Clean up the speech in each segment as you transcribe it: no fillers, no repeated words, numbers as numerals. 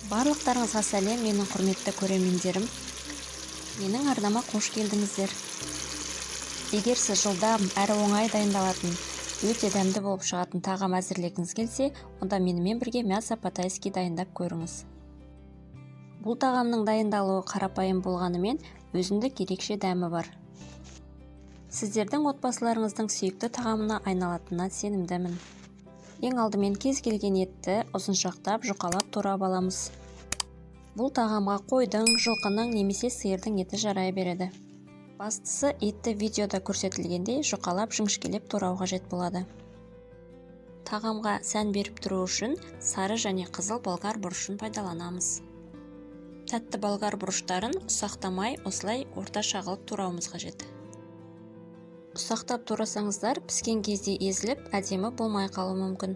Барлықтарыңызға сәлем, менің құрметті көрермендерім. Менің арнама қош келдіңіздер. Егер сіз жылдам әрі оңай дайындалатын, өте дәмді болып шығатын тағам әзірлегіңіз келсе, онда менімен бірге мясо по-тайски дайындап көріңіз. Бұл тағамның дайындалуы қарапайым болғанымен, өзіндік ерекше дәмі бар. Сіздердің отбасыларыңыздың сүйікті тағамына айналатынына сенімдімін. Ең алдымен кез келген етті ұзыншақтап, жұқалап турап аламыз. Бұл тағамға қойдың, жылқының немесе сиырдың еті жарай береді. Бастысы етті видеода көрсетілгендей жұқалап, жіңішкелеп турау қажет болады. Тағамға сән беріп тұру үшін сары және қызыл болгар бұрышын пайдаланамыз. Тәтті болгар бұрыштарын ұсақтамай осылай орташа қылып турауымыз қажет. Ұсақтап турасаңыздар, піскен кезде езіліп, әдемі болмай қалуы мүмкін.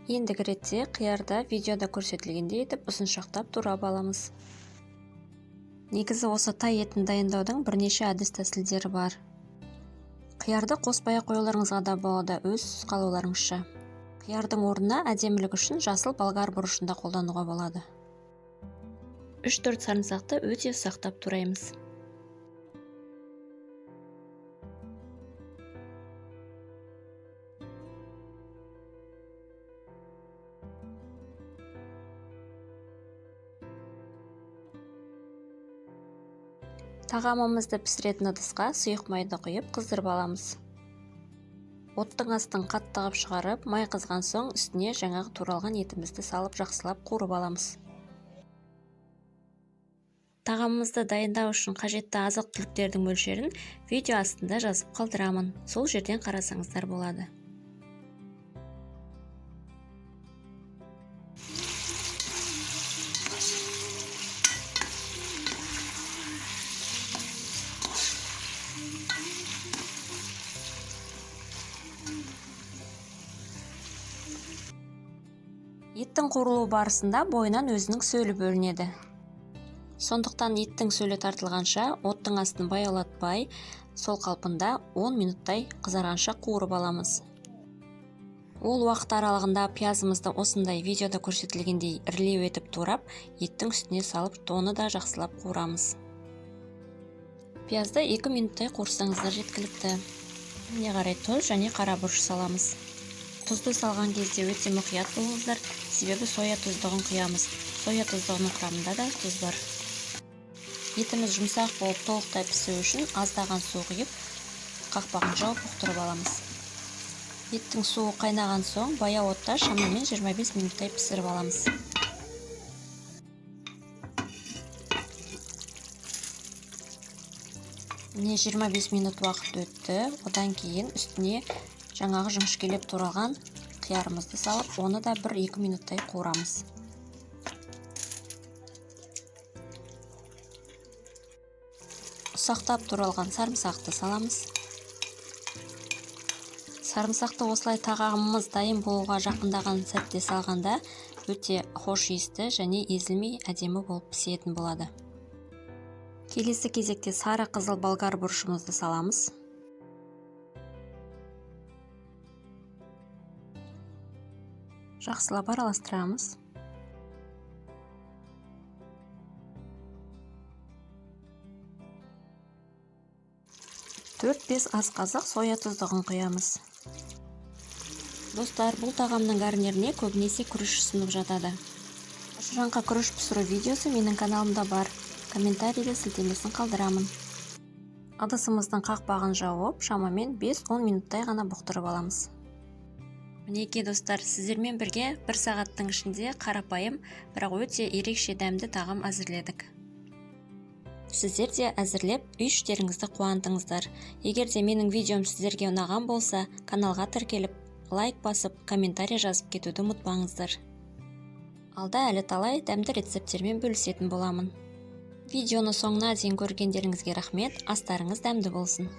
Ендігі ретте қиярды видеода көрсетілгендей етіп ұзыншақтап турап аламыз. Негізі осы тай етін дайындаудың бірнеше әдіс-тәсілдері бар. Қиярды қоспай ақ қоюларыңызға да болады, өз қалауларыңызша. Қиярдың орнына әдемілік үшін жасыл болгар бұрышын да қолдануға болады. 3-4 сарымсақты өте ұсақтап тураймыз. Тағамымызды пісіретін ыдысқа сұйық майды құйып қыздырып аламыз. Оттың астын қатты қып шығарып, май қызған соң үстіне жаңағы туралған етімізді салып жақсылап қуырып аламыз. Тағамымызды дайындау үшін қажетті азық-түліктердің мөлшерін видео астында жазып қалдырамын. Сол жерден қарасаңыздар болады. Еттің қуырылуы барысында бойынан өзінің сөлі бөлінеді. Сондықтан еттің сөлі тартылғанша оттың астын баяулатпай, сол қалпында 10 минуттай қызарғанша қуырып аламыз. Ол уақыт аралығында пиязымызды осындай видеода көрсетілгендей ірілеу етіп турап, еттің үстіне салып, оны да жақсылап қуырамыз. Пиязды 2 минуттай қуырсаңыздар жеткілікті. Міне қарай тұз және қара бұрыш саламыз. Тұзды салған кезде өте мұқият болыңыздар, себебі соя тұздығын құямыз. Соя тұздығының құрамында да тұз бар. Етіміз жұмсақ болып толықтай пісу үшін аздаған су құйып, қақпағын жауып бұқтырып аламыз. Еттің суы қайнаған соң баяу отта шамамен 25 минуттай пісіріп аламыз. Міне 25 минут уақыт өтті. Одан кейін үстіне жаңағы жіңішкелеп туралған қиярымызды салып, оны да 1-2 минуттай қуырамыз. Ұсақтап туралған сарымсақты саламыз. Сарымсақты осылай тағамымыз дайын болуға жақындаған сәтте салғанда өте хош иісті және езілмей әдемі болып пісетін болады. Келесі кезекте сары қызыл болгар бұрышымызды саламыз. Жақсылап араластырамыз. 4-5 ас қасық соя тұздығын құямыз. Достар, бұл тағамның гарниріне көбінесе күріш ұсынып жатады. Шұжанға күріш пісіру видеосы менің каналымда бар. Комментарийде сілтемесін қалдырамын. Ыдысымыздың қақпағын жауып, шамамен 5-10 минуттай ғана бұқтырып аламыз. Мінекей достар, сіздермен бірге бір сағаттың ішінде қарапайым, бірақ өте ерекше дәмді тағам әзірледік. Сіздер де әзірлеп үй іштеріңізді қуантыңыздар. Егер де менің видеом сіздерге ұнаған болса, каналға тіркеліп, лайк басып, комментарий жазып кетуді ұмытпаңыздар. Алда әлі талай дәмді рецепттермен бөлісетін боламын. Видеоны соңына дейін көргендеріңізге рахмет, астарыңыз дәмді болсын.